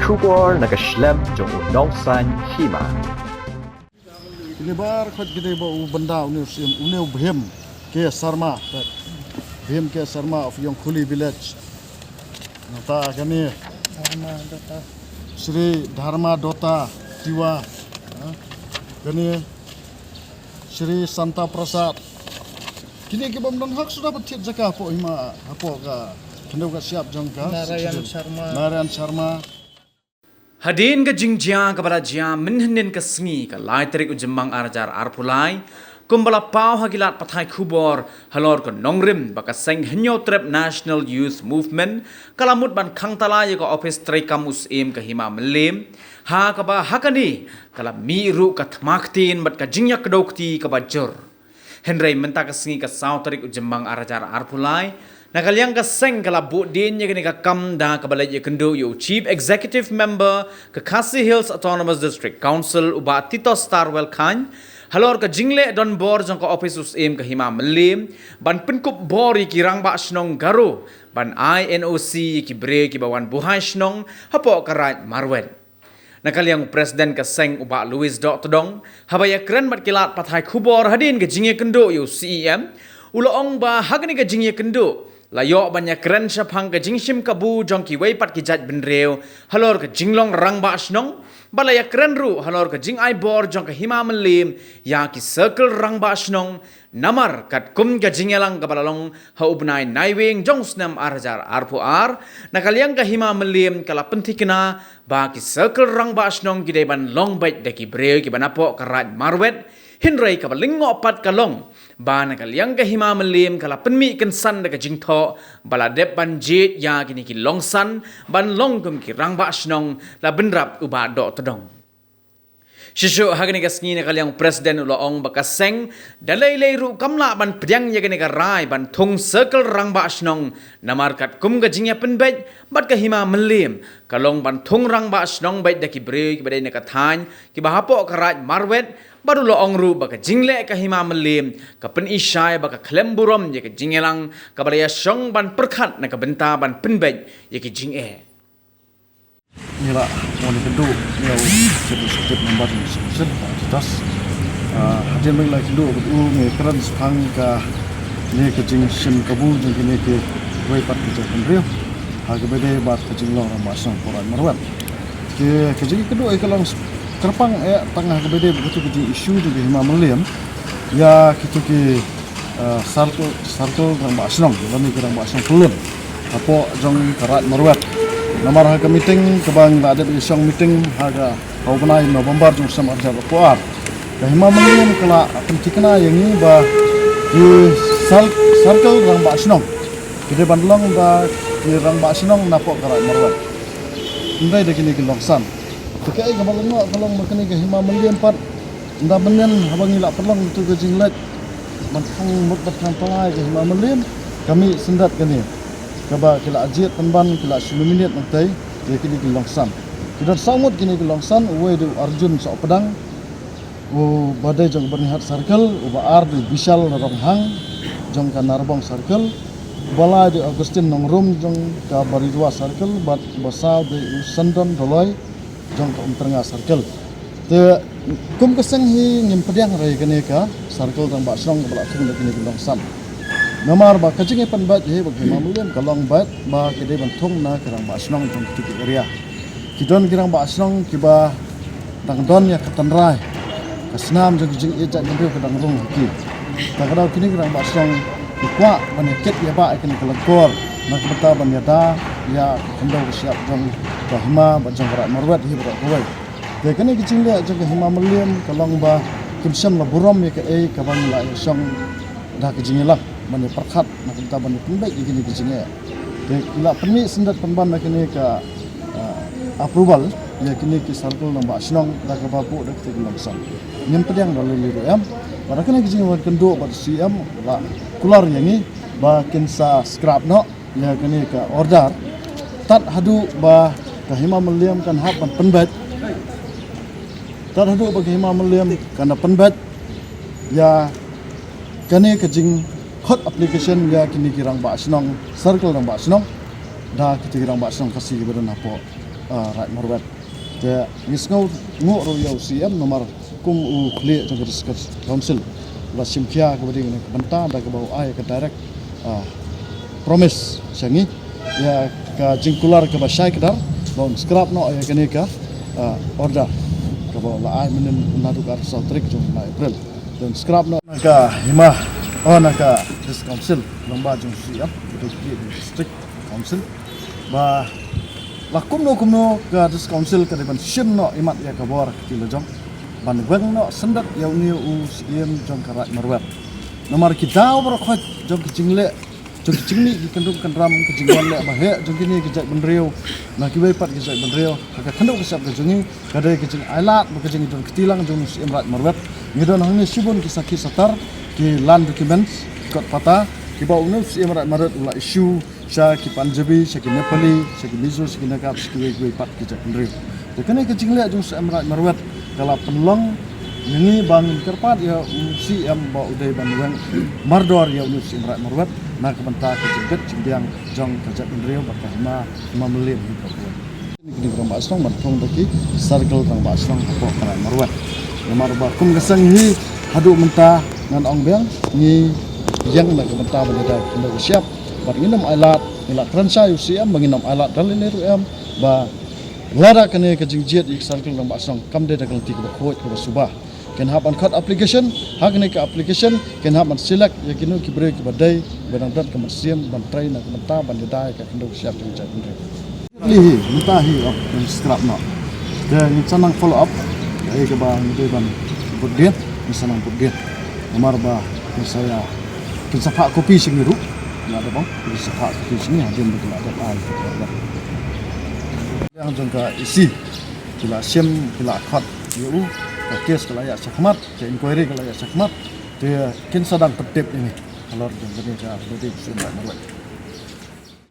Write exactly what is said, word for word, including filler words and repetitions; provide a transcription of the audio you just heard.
Khubor na ka shlem jong u nongsan hima. Kine bar khot kine ba u benda une u sim une u Bhim K Sharma. Bhim K Sharma of Yongkhuli village. Nata kane Shri Dharma Dota Tiwa. Ha? Kane Shri Santa Prasad. Kine ki bym don hok suda ba thied jaka hapoh hima hapoh ka khyndew ka shyiap jong ka Narayan Sharma. Narayan Sharma. Hadien ka jingjia kaba la jia mynhynnin ka sngi ka lai tarik u Jymmang ar hajar arphew lai, kumba la paw ha ki lad pathai khubor halor ka nongrim ba ka seng Hynñiewtrep National Youth Movement ka la mut ban khang tala ïa ka ophis treikam u Syiem ka Hima Mylliem, ha kaba ha kane ka la mih ruh ka thma ktien bad ka jingïakdew kti kaba jur. Hynrei mynta ka sngi ka saw tarik u Jymmang ar hajar arphew lai, na ka liang ka seng ka la buh dien ïa kane ka kam da kaba leit ïakynduh ïa u Chief Executive Member ka Khasi Hills Autonomous District Council u Bah Titosstarwell Chyne halor ka jingleh donbor jong ka ophis u Syiem ka Hima Mylliem ban pynkup bor ïa ki rangbah shnong Garo ban ai N O C ïa ki briew kiba wan buhai shnong hapoh ka Raid Marwet. Na ka liang u President ka seng u Bah Louis Dohtdong, haba ïakren bad ki lad pathai khubor hadien ka jingïakynduh ïa u Syiem, u la ong ba ha kane ka jingïakynduh la ïoh ban ïakren shaphang ka jingshim kabu jong kiwei pat ki jaitbynriew halor ka jinglong rangbah shnong, bad la ïakren ruh halor ka jingai bor jong ka Hima Mylliem ïa ki circle rangbah shnong, namar katkum ka jingïalang kaba la long ha u bnai Naiwieng jong u snem ar hajar arphew ar, na ka liang ka Hima Mylliem ka la pynthikna ba ki circle rangbah shnong ki dei ban long beit da ki briew kiba napoh ka Raid Marwet, hynrei kaba lyngngoh pat ka long ba na ka liang ka Hima Mylliem ka la pynmih kynsan da ka jingthoh ba la dep ban jied ïa kine ki longsan ban long kum ki rangbah shnong, la bynrap u Bah Dohtdong. Shisha ha kane ka sngi na ka liang u President u la ong ba ka seng da lei lei ruh kam lah ban pdiang ïa kane ka rai ban thung circle rangbah shnong, namar katkum ka jingïapynbeit bad ka Hima Mylliem ka long ban thung rangbah shnong beit da ki briew kiba dei na ka thaiñ kiba hapoh ka Raid Marwet, bad u la ong ruh ba ka jingleh ka Hima Mylliem ka pyni shai ba ka khlem burom ïa ka jingïalang kaba la ïashong ban pyrkhat na ka bynta ban pynbeit ïa ki jingeh. Ngi la wan ïakynduh ïa u Chief Executive Member jong ka Seng, Bah Titos. Ah, hadien ba ngi la ïakynduh bad u, ngi kren shaphang kane ka jingshim kabu jong kine kiwei pat ki jaitbynriew ha kaba ïadei bad ka jinglong rangbah shnong hapoh Raid Marwet. Ka jingïakynduh ka long kyrpang eh tang ha kaba ïadei bad katu ka jingissue jong ka Hima Mylliem ïa kitu ki, eh, circle, circle rangbah shnong lane ki rangbah shnong pyllun hapoh jong ka Raid Marwet. Namar ha ka meeting kaba ngi la dep ïashong meeting ha ka, ha u bnai November jong u snem ar hajar arphew ar, ka Hima Mylliem ka la pynthikna ïa ngi ba ki cir-, circle rangbah shnong ki dei ban long da ki rangbah shnong napoh ka Raid Marwet, hynrei da kine ki longsan. Te kaei kaba lyngngoh ka long ba kane ka Hima Mylliem pat, ynda mynnin haba ngi la pynlong ïa katu ka jingleit ban thung mut ban thung tang ïa ka Hima Mylliem, ka mih syndet kane kaba ki la jied pynban, ki la shu nominate nangtei ïa kine ki longsan. Ki don saw ngut kine ki longsan, uwei dei u Arjun Sohpdang, uba dei jong ka Byrnihat Circle, uba ar dei u Bishal Ronghang jong ka Narbong Circle, uba lai dei u Augustine Nongrum jong ka Baridua Circle, bad uba saw dei u Sandon Doloi jong ka Umtyrnga Circle. Te kum ka seng hi ngim pdiang re ïa kane ka circle rangbah shnong kaba la thung da kine ki longsan. Namar ba ka jingïapynbeit hi ba ka Hima Mylliem ka long beit ba ki dei ban thung na ki rangbah shnong jong kito ki area. Ki don ki rangbah shnong kiba dang don ïa ka tynrai, ka snam jong ka jingïeit jaitbynriew ka dang rung ha ki. Te ka daw kine ki rangbah shnong ki kwah ban ïa kit ïa bah ïa kane ka lyngkor na ka bynta ban ïada ïa ka khyndew ka shyiap jong ka hima bad jong ka Raid Marwet hi baroh kawei. Te kane ka jingleh jong ka Hima Mylliem ka long ba kim shym la burom ïa kaei kaba ngi la ïashong da ka jingïalang ban ïa pyrkhat na ka bynta ban ïa pynbeit ïa kine ki jingeh. Te ngi la pynmih syndet pynban na kane ka, ah, approval ïa kine ki circle rangbah shnong da kaba buh da kito ki longsan. Ngim pdiang da lei lei ruh em. Bad ha kane ka jingwan kynduh bad C M la kular ïa ngi ba kin sa scrap noh ïa kane ka order tad haduh ba ka Hima Mylliem kan hap ban pynbeit. Tad haduh ba ka Hima Mylliem kan da pynbeit ïa kane ka jingkhot application ïa kine ki rangbah shnong, circle rangbah shnong, da kito ki rangbah shnong Khasi kiba don hapoh ah, Raid Marwet. Te ngi sngew nguh ruh ïa u C M namar kum u khlieh jong ka District Council la shim khia kaba dei kane ka bynta da kaba u ai ka direct, ah, promise sha ngi ïa ka jingkular kaba shai kdar ba un scrap noh ïa kane ka, ah, order kaba u la ai mynnin naduh ka arphew saw tarik jong u bnai April. Te un scrap noh na ka hima, oh, na ka District Council lyngba jong u C M, ka dei ka District Council. Ba la kumno kumno ka District Council ka dei ban shim noh imat ïa ka bor ka kti la jong ban weng noh syndet ïa une u C M jong ka Raid Marwet. Namar ki daw baroh khoit jong ki jingleh, jong ki jingmih, ki kyndrum kyndram, ki jingwan leh ba heh jong kine ki jaitbynriew na kiwei pat ki jaitbynriew ha ka khyndew ka shyiap ka jong ngi, ka dei ka jingailad bad ka jingdon kti lang jong u C M Raid Marwet. Ngi don hangne shibun ki sakhi satar, ki land documents, ki kot pata kiba une u C M Raid Marwet u la issue sha ki Punjabi, sha ki Nepali, sha ki Mizo, sha ki Naga, sha kiwei kiwei pat ki jaitbynriew. Te kane ka jingleh jong u C M Raid Marwet ka la pynlong ïa ngi ba ngin kyrpad ïa u C M ba u dei ban weng mardor ïa une u C M Raid Marwet na ka bynta ka jingbit jingbiang jong ka jaitbynriew bad ka hima, hima mylliem hi ka bun. Kine ki rangbah shnong ban thung da ki circle rangbah shnong hapoh ka Raid Marwet. Namar ba kum ka seng hi haduh mynta ngan ong biang ngi ïeng na ka bynta ban ïada ka khyndew ka shyiap. Bad ngin ym ailad, ngi la kren sha ïa u C M ba ngin ym ailad da lei lei ruh em, ba lada kane ka jingjied ïa ka circle rangbah shnong kam dei da ka lynti kaba khuid kaba suba, kin hap ban khot application, ha kane ka application kin hap ban select ïa kino ki briew kiba dei ba dang don ka mynsiem ban trei na ka bynta ban ïada ïa ka khyndew ka shyiap jong ka jaitbynriew. Li hi, mynta hi ap ngan scrap noh. Te ngin sa nang follow up ïa kaba ngi dei ban bud dien, ngin sa nang bud dien. Namar ba ngin sa ïa, kin sa phah copy sha ngi ruh. La da bang, kin sa phah copy sha ngi hadien ba ki la dep ai. Yang jong ka E C ki la shim, ki la khot ïa u, ka case ka la ïaid shakhmat, ka inquiry ka la ïaid shakhmat. Te kin sa dang pyntip ïa ngi halor jong kane ka body sum la marwet.